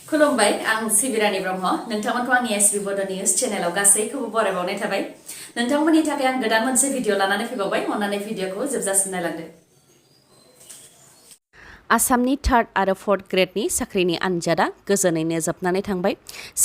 खुलुमबाय आं सिबिरानि ब्रह्म नोंथांमोनखौ आंनि एसबी बड निउज चेनेलाव गासैखौबो बरायबावनाय थाबाय नोंथांमोननि थाखाय आं गोदान मोनसे भिडिअ लानानै फैबावबाय अन्नानै भिडिअखौ जोबजासिम नायलांदो आसामनि थार्ड आरो फोर्थ ग्रेडनि साख्रिनि आनजादा गोजोनैनो जोबनानै थांबाय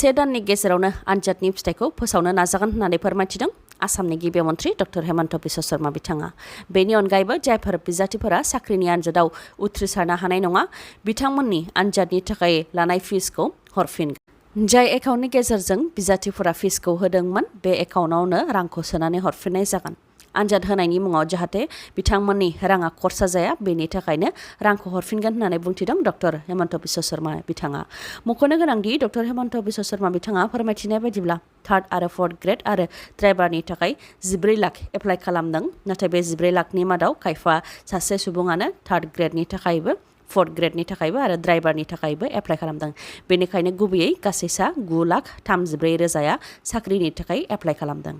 1 दाननि गेजेरावनो आनजादनि फिथाइखौ फोसावनो नाजागोन होननानै फोरमायथिदों आसामनि गिबि मन्थ्रि डक्टर हेमन्त बिश्व शर्मा बिथाङा बेनि अनगायैबो जायफोर बिजाथिफोरा साख्रिनि आनजादाव उथ्रिसारनो हानाय नङा बिथांमोननि आनजादनि थाखाय लानाय फिसखौ हरफिनगोन जाय एकाउन्टनि गेजेरजों बिजाथिफोरा फिसखौ होदोंमोन बे एकाउन्टआवनो रांखौ सोनानै हरफिननाय जागोन आनजाद होनायनि मुङाव जाहाथे बिथांमोननि राङा खरसा जाया बेनि थाखायनो रांखौ हरफिनगोन होननानै बुंथिदों डक्टर हेमन्त बिश्व शर्मा बिथाङा मख'नो गोनांदि डक्टर हेमन्त बिश्व शर्मा बिथाङा फोरमायथिनाय बायदिब्ला थार्ड आरो फोर्थ ग्रेड आरो ड्राइभारनि थाखाय 14 लाख एप्लाइ खालामदों नाथाय बे 14 लाखनि मादाव खायफा सासे सुबुङानो थार्ड ग्रेडनि थाखायबो फोर्थ ग्रेडनि थाखायबो आरो ड्राइभारनि थाखायबो एप्लाइ खालामदों बेनिखायनो गुबैयै गासैसा 9,34,000 साख्रिनि थाखाय एप्लाइ खालामदों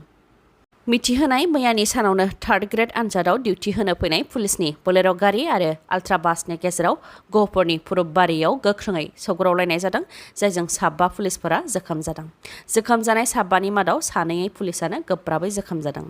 मिथिहोनाय मैयानि सानावनो थार्ड ग्रेड आनजादाव डिउटि होनो फैनाय पुलिसनि बोलेर' गारि आरो आल्ट्रा बासनि गेजेराव गहपुरनि पुरुबबारियाव गोख्रोङै सौग्रावलायनाय जादों जायजों 7 पुलिसफोरा जोखोम जादों जोखोम जानाय 7नि मादाव 2 पुलिसानो गोब्राबै जोखोम जादों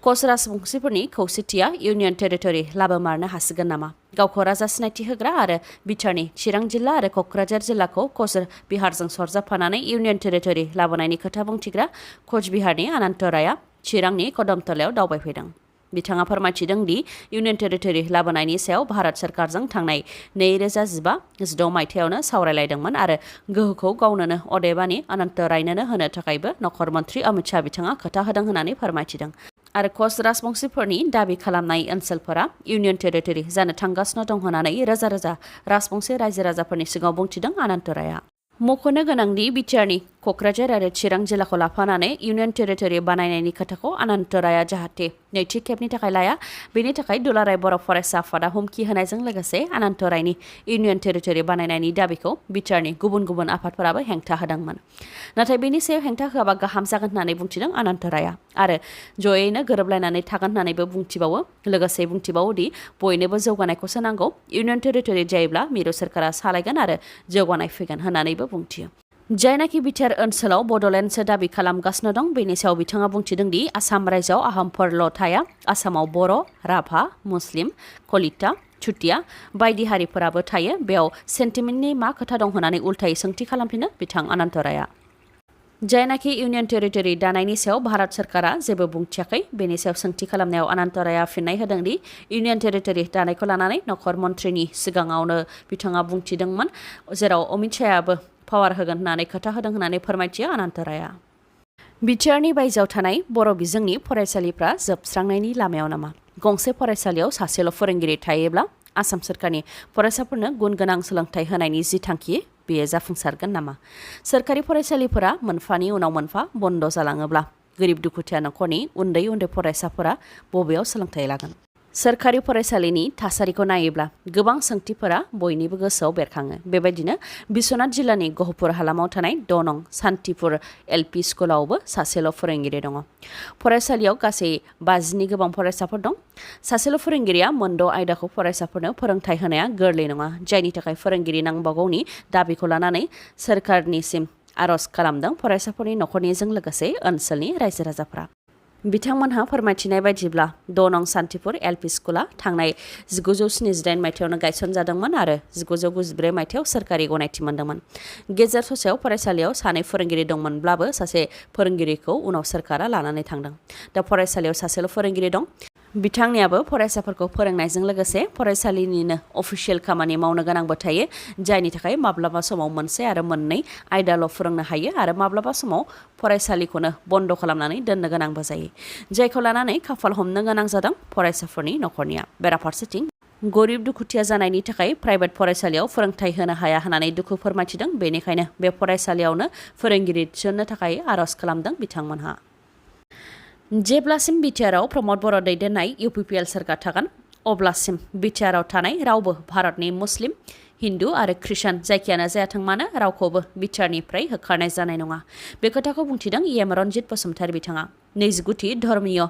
कच राजबंशिफोरनि खौसेथिया इउनियन टेरिटरि लाबोमारनो हासिगोन नामा गावखौ राजा सिनायथि होग्रा आरो बिटारनि चिरां जिल्ला आरो क'क्राझार जिल्लाखौ कच बिहारजों सरजाबफानानै इउनियन टेरिटरि लाबोनायनि खोथा बुंथिग्रा कच बिहारनि अनन्त रायआ चिरांनि कदमतलायाव दावबायफैदों बिथाङा फोरमायथिदों दि इउनियन टेरिटरि लाबोनायनि सायाव भारत सरकारजों थांनाय 2015-16 मायथाइयावनो सावरायलायदोंमोन आरो गोहोखौ गावनोनो अदेबानि अनन्त रायनोनो होनो थाखायबो नखर मन्त्रि अमित शाह बिथाङा खोथा होदों होननानै फोरमायथिदों आरो कच राजबंशिफोरनि दाबि खालामनाय ओनसोलफोरा इउनियन टेरिटरि जानो थांगासिनो दं होननानै रोजा रोजा राजबंशि रायजो राजाफोरनि सिगाङाव बुंथिदों अनन्त रायआ मख'नो गोनांदि बिटिआरनि क'क्राझार आरो चिरां जिल्लाखौ लाफानानै इउनियन टेरिटरि बानायनायनि खोथाखौ अनन्त रायआ जाहाथे नैथि खेबनि थाखाय लाया बेनि थाखाय दुलाराय बर' फरायसा आफादा हुमखि होनायजों लोगोसे अनन्त रायनि इउनियन टेरिटरि बानायनायनि दाबिखौ बिटिआरनि गुबुन गुबुन आफादफोराबो हेंथा होदोंमोन नाथाय बेनि सायाव हेंथा होआबा गाहाम जागोन होननानै बुंथिदों अनन्त रायआ आरो जयैनो गोरोबलायनानै थागोन होननानैबो बुंथिबावो लोगोसे बुंथिबावोदि बयनोबो जौगानायखौसो नांगौ इउनियन टेरिटरि जायोब्ला मिरु सोरखारा सालायगोन आरो जौगानाय फैगोन होननानैबो बुंथियो जायनाखि बिटिआर ओनसोलाव बड'लेण्डसो दाबि खालामगासिनो दं बेनि सायाव बिथाङा बुंथिदों दि आसाम रायजोआव आहमफोरल' थाया आसामाव बर' राभा मुस्लिम कलिता चुटिया बायदि हारिफोराबो थायो बेयाव सेन्टिमेन्टनि मा खोथा दं होननानै उल्थायै सोंथि खालामफिनो बिथां अनन्त रायआ जायनाखि इउनियन टेरिटरि दानायनि सायाव भारत सरकारा जेबो बुंथियाखै बेनि सायाव सोंथि खालामनायाव अनन्त रायआ फिननाय होदों दि इउनियन टेरिटरि दानायखौ लानानै नखर मन्थ्रिनि सिगाङावनो बिथाङा बुंथिदोंमोन जेराव अमित शाहआबो पावार होगोन होननानै खोथा होदों होननानै फोरमायथियो अनन्त रायआ बिटिआरनि बायजोआव थानाय बर' बिजोंनि फरायसालिफ्रा जोबस्रांनायनि लामायाव नामा गंसे फरायसालियाव सासेल' फोरोंगिरि थायोब्ला आसाम सोरखारनि फरायसाफोरनो गुन गोनां सोलोंथाइ होनायनि जि थांखि बेयो जाफुंसारगोन नामा सोरखारि फरायसालिफोरा मोनफानि उनाव मोनफा बन्द जालाङोब्ला गोरिब दुखुथिया नखरनि उन्दै उन्दै फरायसाफोरा बबेयाव सोलोंथाइ लागोन सोरखारि फरायसालिनि थासारिखौ नायोब्ला गोबां सोंथिफोरा बयनिबो गोसोआव बेरखाङो बेबायदिनो बिश्वनाथ जिल्लानि गहपुर हालामाव थानाय 2 नं सान्तिपुर एलपि स्कुलावबो सासेल' फोरोंगिरि दङ फरायसालियाव गासै 50नि गोबां फरायसाफोर दं सासेल' फोरोंगिरिया मोनद' आयदाखौ फरायसाफोरनो फोरोंथाइ होनाया गोरलै नङा जायनि थाखाय फोरोंगिरि नांबावगौनि दाबिखौ लानानै सोरखारनिसिम आर'ज खालामदों फरायसाफोरनि नखरनिजों लोगोसे ओनसोलनि रायजो राजाफोरा बिथांमोनहा फोरमायथिनाय बायदिब्ला 2 नं सान्तिपुर एलपि स्कुला थांनाय 1978 मायथाइयावनो गायसनजादोंमोन आरो 1994 मायथाइयाव सोरखारि गनायथि मोनदोंमोन गेजेर ससेयाव फरायसालियाव 2 फोरोंगिरि दंमोनब्लाबो सासे फोरोंगिरिखौ उनाव सोरखारा लानानै थांदों दा फरायसालियाव सासेल' फोरोंगिरि दं बिथांनियाबो फरायसाफोरखौ फोरोंनायजों लोगोसे फरायसालिनिनो अफिसियेल खामानि मावनो गोनांबो थायो जायनि थाखाय माब्लाबा समाव मोनसे आरो मोननै आयदाल' फोरोंनो हायो आरो माब्लाबा समाव फरायसालिखौनो बन्द खालामनानै दोननो गोनांबो जायो जायखौ लानानै खाफाल हमनो गोनां जादों फरायसाफोरनि नखरनिया बेराफारसेथिं गरिब दुखुथिया जानायनि थाखाय प्राइभेट फरायसालियाव फोरोंथाइ होनो हाया होननानै दुखु फोरमायथिदों बेनिखायनो बे फरायसालियावनो फोरोंगिरि थिसननो थाखाय आर'ज खालामदों बिथांमोनहा जेब्लासिम बिटिआरआव प्रमद बर' दैदेननाय इउपिपिएल सोरखार थागोन अब्लासिम बिटिआरआव थानाय रावबो भारतनि मुस्लिम हिन्दु आरो ख्रिस्टान जायखियानो जायाथों मानो रावखौबो बिटिआरनिफ्राय होखारनाय जानाय नङा बे खोथाखौ बुंथिदों इएम रनजित बसुमतारी बिथाङा नैजिगुथि धर्मीय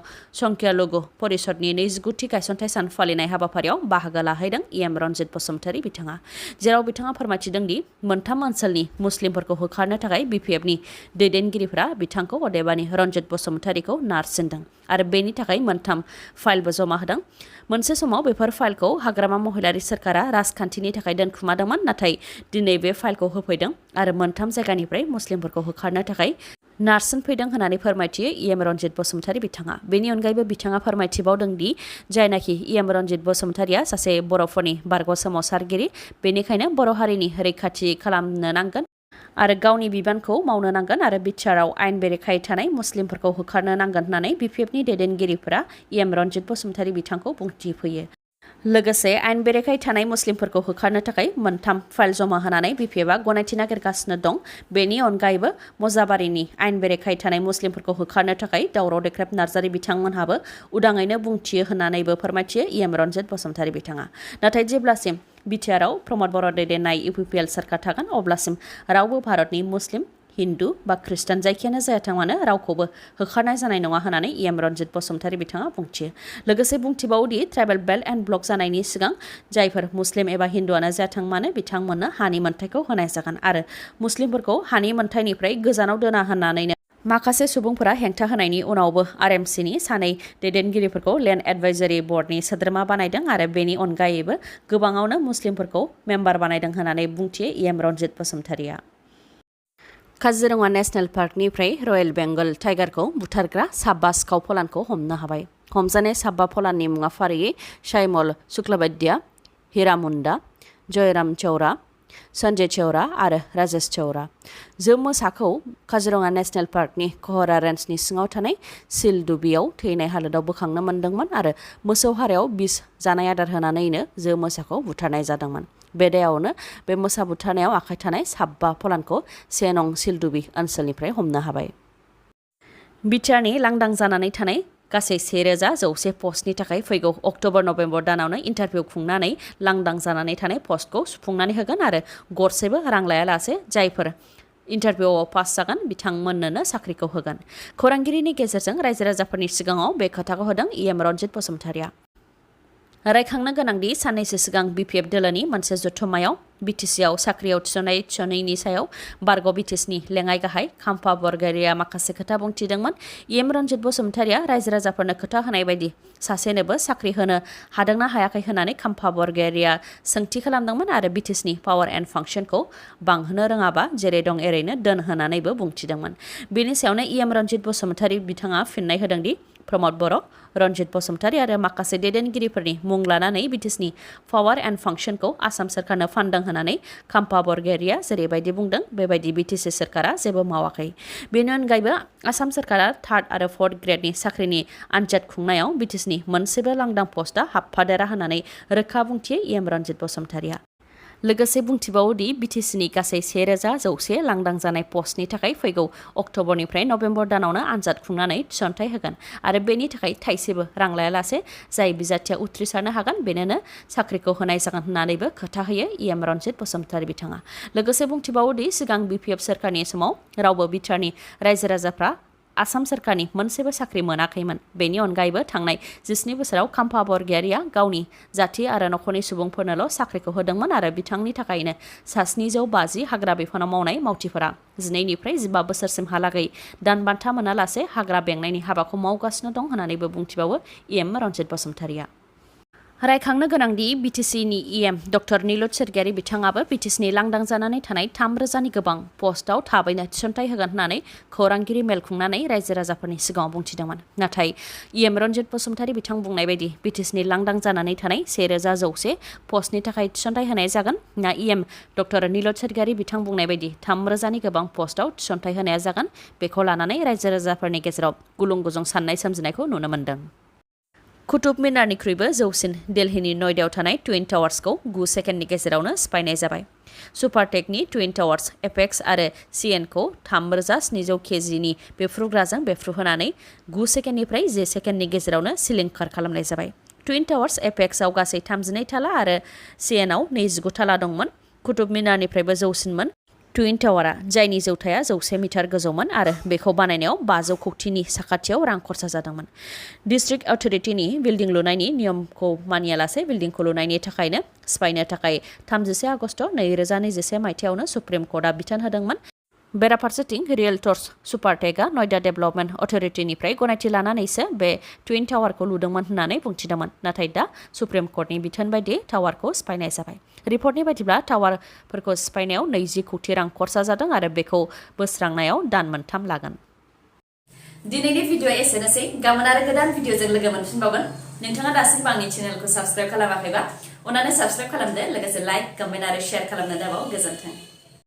संख्यालघु परिषदनि नैजिगुथि गायसनथाइ सान फालिनाय हाबाफारियाव बाहागो लाहैदों एम रनजित बसुमतारी बिथाङा जेराव बिथाङा फोरमायथिदों दि मोनथाम ओनसोलनि मुस्लिमफोरखौ होखारनो थाखाय बिपिएफनि दैदेनगिरिफोरा बिथांखौ अदेबानि रनजित बसुमतारीखौ नारसिनदों आरो बेनि थाखाय मोनथाम फाइलबो जमा होदों मोनसे समाव बेफोर फाइलखौ हाग्रामा महिलारि सोरखारा राजखान्थिनि थाखाय दोनखुमादोंमोन नाथाय दिनै बे फाइलखौ होफैदों आरो मोनथाम जायगानिफ्राय मुस्लिमफोरखौ होखारनो थाखाय नारसिनफैदों होननानै फोरमायथियो एम रनजित बसुमतारी बिथाङा बेनि अनगायैबो बिथाङा फोरमायथिबावदों दि जायनाखि एम रनजित बसुमतारीया सासे बर'फोरनि बारग' सोमावसारगिरि बेनिखायनो बर' हारिनि रैखाथि खालामनो नांगोन आरो गावनि बिबानखौ मावनो नांगोन आरो बिटिआरआव आयेन बेरेखायै थानाय मुस्लिमफोरखौ होखारनो नांगोन होननानै बिपिएफनि दैदेनगिरिफोरा एम रनजित बसुमतारी बिथांखौ बुंथिफैयो लोगोसे आयेन बेरेखायै थानाय मुस्लिमफोरखौ होखारनो थाखाय मोनथाम फाइल जमा होनानै बिपिएफआ गनायथि नागिरगासिनो दं बेनि अनगायैबो मजाबारिनि आयेन बेरेखायै थानाय मुस्लिमफोरखौ होखारनो थाखाय दावराव देख्रेब नार्जारि बिथांमोनहाबो उदाङैनो बुंथियो होननानैबो फोरमायथियो एम रनजित बसुमतारी बिथाङा नाथाय जेब्लासिम बिटिआरआव प्रमद बर' दैदेननाय इउपिपिएल सोरखार थागोन अब्लासिम रावबो भारतनि मुस्लिम हिन्दु बा ख्रिस्टान जायखियानो जायाथों मानो रावखौबो होखारनाय जानाय नङा होननानै एम रनजित बसुमतारी बिथाङा बुंथियो लोगोसे बुंथिबावोदि ट्राइबेल बेल्ट एन्ड ब्लक जानायनि सिगां जायफोर मुस्लिम एबा हिन्दुआनो जायाथों मानो बिथांमोननो हानि मोन्थायखौ होनाय जागोन आरो मुस्लिमफोरखौ हानि मोन्थायनिफ्राय गोजानाव दोना होननानैनो माखासे सुबुंफोरा हेंथा होनायनि उनावबो आरएमसिनि सानै दैदेनगिरिफोरखौ लेन्ड एडभाइजरि बर्डनि सोद्रोमा बानायदों आरो बेनि अनगायैबो गोबाङावनो मुस्लिमफोरखौ मेम्बार बानायदों होननानै बुंथियो एम रनजित बसुमतारीया काजिरङा नेशनेल पार्कनिफ्राय रयेल बेंगल टाइगारखौ बुथारग्रा साबा सिखाव फलानखौ हमनो हाबाय हमजानाय साबा फलाननि मुङा फारियै शाइमल शुक्लबैद्य हिरामुन्डा जयराम चौरा सन्जय चौरा आरो राजेश चौरा जो मोसाखौ काजिरङा नेशनेल पार्कनि खौरां रेन्जनि सिङाव थानाय सिलदुबियाव थैनाय हालोदाव बोखांनो मोन्दोंमोन आरो मोसौ हारायाव बिस जानाय आदार होनानैनो जो मोसाखौ बुथारनाय जादोंमोन बे दायावनो बे मोसा बुथारनायाव आखाइ थानाय साबा फलानखौ 1 नं सिलदुबि ओनसोलनिफ्राय हमनो हाबाय बिटिआरनि लांदां जानानै थानाय गासै 1,100 पस्टनि थाखाय फैगौ अक्ट'बर नभेम्बर दानावनो इन्टारभिउ खुंनानै लांदां जानानै थानाय पस्टखौ सुफुंनानै होगोन आरो गरसेबो रां लायालासे जायफोर इन्टारभिउआव पास जागोन बिथांमोननो साख्रिखौ होगोन खौरांगिरिनि गेजेरजों रायजो राजाफोरनि सिगाङाव बे खोथाखौ होदों एम रनजित बसुमतारीया रायखांनो गोनांदि साननैसो सिगां बिपिएफ दोलोनि मोनसे जथुम्मायाव बिटिसिआव साख्रियाव थिसननायनि सायाव बारग' बिटिसिनि लेङाइ गाहाय खाम्फा बरगयारिया माखासे खोथा बुंथिदोंमोन एम रनजित बसुमतारीया रायजो राजाफोरनो खोथा होनाय बायदि सासेनोबो साख्रि होनो हादोंना हायाखै होननानै खाम्फा बरगयारिया सोंथि खालामदोंमोन आरो बिटिसिनि पावार एन्ड फांसनखौ बांहोनो रोङाबा जेरै दं एरैनो दोन होननानैबो बुंथिदोंमोन बेनि सायावनो एम रनजित बसुमतारी बिथाङा फिननाय होदोंदि प्रमद बर' रनजित बसुमतारी आरो माखासे दैदेनगिरिफोरनि मुं लानानै बिटिसिनि पावार एन्ड फांसनखौ आसाम सोरखारनो फानदों होननानै खाम्फा बरगयारिया जेरैबायदि बुंदों बेबायदि बिटिसि सोरखारा जेबो मावाखै बेनि अनगायैबो आसाम सोरखारा 3rd आरो 4th ग्रेडनि साख्रिनि आनजाद खुंनायाव बिटिसिनि मोनसेबो लांदां पस्टआ हाबफादेरा होननानै रोखा बुंथियो एम रनजित बसुमतारीया लोगोसे बुंथिबावोदि बिटिसिनि गासै 1,100 लांदां जानाय पस्टनि थाखाय फैगौ अक्ट'बरनिफ्राय नभेम्बर दानावनो आनजाद खुंनानै थिसनथाइ होगोन आरो बेनि थाखाय थाइसेबो रां लायालासे जाय बिजाथिया उथ्रिसारनो हागोन बेनोनो साख्रिखौ होनाय जागोन होननानैबो खोथा होयो एम रनजित बसुमतारी बिथाङा लोगोसे बुंथिबावोदि सिगां बिपिएफ सोरखारनि समाव रावबो बिटिआरनि रायजो राजाफ्रा आसाम सोरखारनि मोनसेबो साख्रि मोनाखैमोन बेनि अनगायैबो थांनाय 17 बोसोराव खाम्फा बरगयारिया गावनि जाथि आरो नखरनि सुबुंफोरनोल' साख्रिखौ होदोंमोन आरो बिथांनि थाखायनो 750 हाग्रा बिफानाव मावनाय मावथिफोरा 12 निफ्राय 15 बोसोरसिमहालागै दान बान्था मोनालासे हाग्रा बेंनायनि हाबाखौ मावगासिनो दं होननानैबो बुंथिबावो एम रनजित बसुमतारीया रायखांनो गोनांदि बिटिसिनि इएम डक्टर नीलुत सर्गियारी बिथाङाबो बिटिसिनि लांदां जानानै थानाय 3,000नि गोबां पस्टआव थाबैनो थिसनथाइ होगोन होननानै खौरांगिरि मेल खुंनानै रायजो राजाफोरनि सिगाङाव बुंथिदोंमोन नाथाय एम रनजित बसुमतारी बिथां बुंनाय बायदि बिटिसिनि लांदां जानानै थानाय 1,100 पस्टनि थाखाय थिसनथाइ होनाय जागोन ना इएम डक्टर नीलुत सर्गियारी बिथां बुंनाय बायदि 3,000नि गोबां पस्टआव थिसनथाइ होनाया जागोन बेखौ लानानै रायजो राजाफोरनि गेजेराव गुलुं गुजुं साननाय सोमजिनायखौ नुनो मोन्दों कुतुब मिनारनिख्रुइबो जौसिन दिल्लीनि नयदायाव थानाय ट्विन टावार्सखौ 9 सेकेन्डनि गेजेरावनो सिफायनाय जाबाय सुपारटेकनि ट्विन टावार्स एपेक्स आरो सिएनखौ 3,700 केजिनि बेफ्रुग्राजों बेफ्रुहोनानै 9 सेकेन्डनिफ्राय 10 सेकेन्डनि गेजेरावनो सिलिंखार खालामनाय जाबाय ट्विन टावार्स एपेक्सआव गासै 32 थाला आरो सिएनआव 29 थाला दंमोन कुतुब मिनारनिफ्रायबो जौसिनमोन टुइन टावारा जायनि जौथाया 100 मिटार गोजौमोन आरो बेखौ बानायनायाव 500 कौटिनि साखाथियाव रां खरसा जादोंमोन। डिस्ट्रिक्ट अथरिटिनि बिल्डिं लुनायनि नियमखौ मानियालासे बिल्डिंखौ लुनायनि थाखायनो सिफायनो थाखाय 31 आगस्ट 2021 मायथाइयावनो सुप्रिम कर्टआ बिथोन होदोंमोन। बेराफारसेथिं रियेल्टर्स सुपारटेकआ नयडा डेभेलपमेन्ट अथरिटिनिफ्राय गनायथि लानानैसो बे टुइन टावारखौ लुदोंमोन होननानै बुंथिदोंमोन। नाथाय दा सुप्रिम कर्टनि बिथोन बायदि टावारखौ सिफायनाय जाबाय। रिपर्टनि बायदिब्ला टावारफोरखौ सिफायनायाव 20 कौटि रां खरसा जादों आरो बेखौ बोस्रांनायाव दान 3 लागोन। दिनैनि भिडिअ'आ एसेनोसै। गाबोन आरो गोदान भिडिअ'जों लोगो मोनफिनबावगोन। नोंथाङा दासिमबो आंनि चेनेलखौ साबस्क्राइब खालामाखैबा अन्नानै साबस्क्राइब खालामदो, लोगोसे लाइक, कमेन्ट आरो शेयार खालामनो दाबाव। गोजोन्थों।